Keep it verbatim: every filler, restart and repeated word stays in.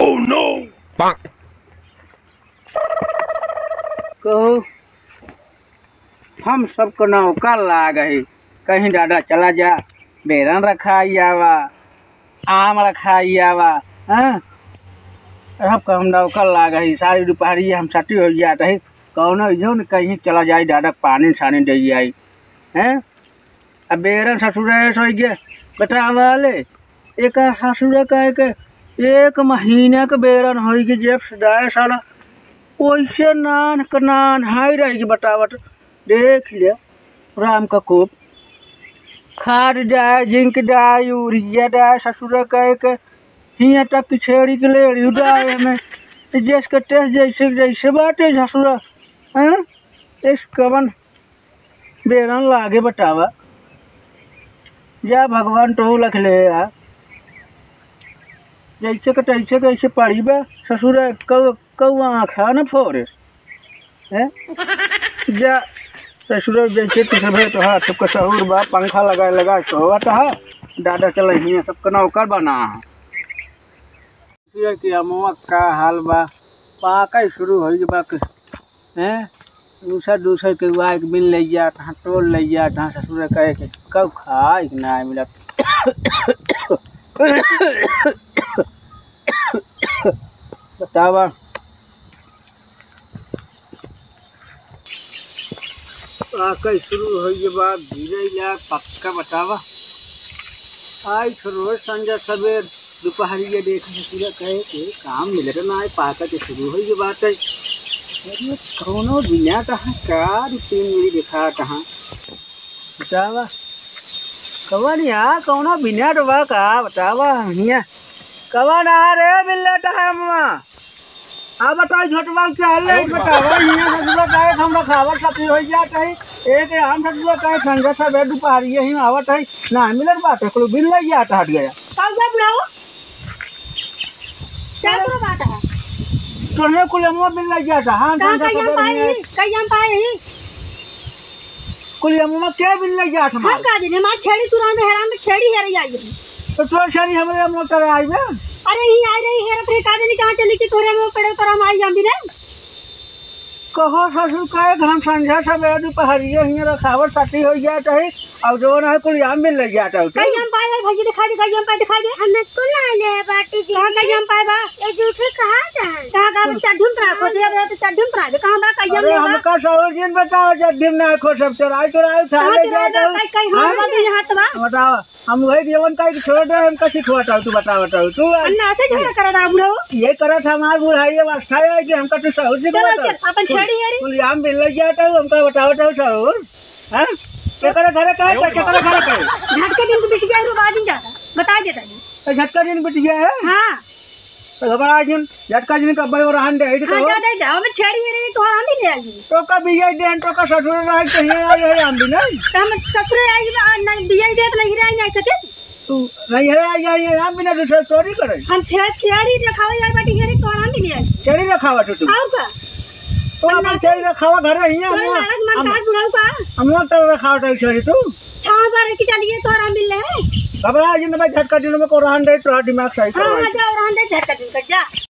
Oh no! कहो, हम सबको नौकर लाग है, कहीं दादा चला जा, बेरन रखाई आवा, आम रखाई आवा, हाँ? अब हम नौकर लाग है, सारी दुपहरिया हम सटी होइ जात है, कौनो इहो न कहीं चला जाई, दादा पानी सानी दे जाई, हैं? अब बेरन ससुरे सोई गे, बतावा ले, एका ससुरे कहे के एक महीना के बेरन होई के जेब से दाए साला, ओइसे नान क नान हाई रही के बतावत, देख ले राम का कोप, खाद दाए, जिंक दाए, यूरिया दाए, ससुरे कहे के हियाँ तक कि छेड़ी के लेड़ी दाए हमें, जस के तस जैसे, जैसे बाटे ससुरा, हैं? इस कवन बेरन लागे बतावा। जा भगवान तो लख ले आ। जैसे के तैसे के ऐसे पड़ी बा, ससुरा कौ-, कौआ आँखा न फोरे। हैं? जा ससुरा जैसे तू सब है तो हाँ, सबका सहूर बा, पंखा लगा लगा सोवत हा। दादा चल हियाँ सबका नौकर बना है। ससुरा के अमवा का हाल बा, पाकइ शुरू होइ बा कि, हैं? दूसर दूसर के वाइक बिन लइ जात हाँ, तोड़ लइ जात हाँ, ससुर कहे के कब खाए के ना मिलत। बतावा। पाकइ शुरू होइ बा, गिरइ ला पक्का बतावा। आई तो रोज संझा सबेर दुपहरिया देख ससुरा कहे के काम मिलत ना है, पाकइ शुरू होइ बात है। अरे कौनो बिना कहाँ का रुपये मेरी दिखा कहाँ बतावा। कवन यहाँ कौनो बिना डोबा का बतावा हियाँ। कवन आ रे बिल्ला टहामुआ? आ बताओ, झोटवा के हाल है, बतावा, हियाँ ससुरा काहे हम रखावत खातिर होइ जात है। एक हम ससुरा काहे संझा सबेर दुपहरिया ही आवत है, ना मिलत बात है, कुल बिन लइ जात हट गया। का हुआ बुढ़ाओ? क्या बुरा बात है? तोहने कुल अमवा बिन लइ जात है, हाँ, कहाँ संझा कहिया सबेर पाए ही? कहिया पाए ही? कुल अमवा के बिन लइ जात हम हमार? का दिन हमार छेड़ी तुरंत हैरान में छेड़ी हेर आई है। तो तोर छेड़ी हमरे अमवा करे आई बे? अरे, यहीं आई रही, हेरत रही, का जानी कहाँ चली कि तोरे में पड़े, तोरा माई जान भी नहीं। कहो ससुर, काहे हम संझा सबेर दुपहरिया हियाँ रखावत साथी होइ जात है, और जो ना है, कुल आम भी लइ जात है। कहीं हम पाए, भौजी दिखा दे, कहीं हम पाए, दिखा दे। हम कुल ना ले बाटी जी। कहाँ कहीं हम पाए बा? ये जूठे कहाँ जाए? कहाँ का बच्चा ढूंढ रहा, खोज रहा तो बच्चा ढूंढ रहा, कहाँ बा, कहीं हम अरे, ले बा? हमका सहूर जिन बताओ, जब दिन ना खो सब चोराई चोराई उठा कहाँ ले चोराई जात ना, है। कहीं, कहीं हम हाँ? बा, यहाँ तो बा। बताओ। हम वही जीवन का एक छोड़ दे, हमका सिखवत हऊ, तू बतावत हऊ, तू आ। अन्ना से झगड़ा करत हऊ बुढ़ऊ। ये करत हमार बुढ़ाई अवस्था है कि हमका तू सहूर से चलो, बताओ। चल, अपन छेड़ी हेरी। कुल आम बिन लइ जात हऊ, हमका बतावत हऊ सहूर। हाँ? केकरे घरे का है, केकरे घरे का है? झटके दिन को बिटिया रो बाजिन जाता, बता देता है। तो झटका दिन बिटिया है? हाँ। तो घबरा जिन, झटका दिन का बड़े रहन दे, हाँ, कहो। जा, जा, जा, हमें छेड़ी हेरी, तो हम ही ले आइए। तो का बिया दे, तो का ससुर रहे, कहीं आई है, हम भी नहीं। तो हम ससुर आई बा, नहीं, बिया दे, तो नहीं रही, नहीं सके। तू नहीं है, आई, आई, हम भी ना दूसरे चोरी करे। हम छे-, छेड़ी रखावे यार, बाटी हेरी, तो हम भी ले आई। छेड़ी रखावा तो तू। और का? तो अपन छेड़ी रखावा घर रही है, तो हम, नाराज मन हम, का बुढ़ऊ का? हम लोग तो रखावा तो छेड़ी तू। हाँ, बार की चलिए, तो हम भी ले। घबरा जिन, मैं झटका दिन में को रहन दे, तो दिमाग सही हाँ, करवा हाँ, दे। जाओ, रहन दे, झटका दिन का, जा।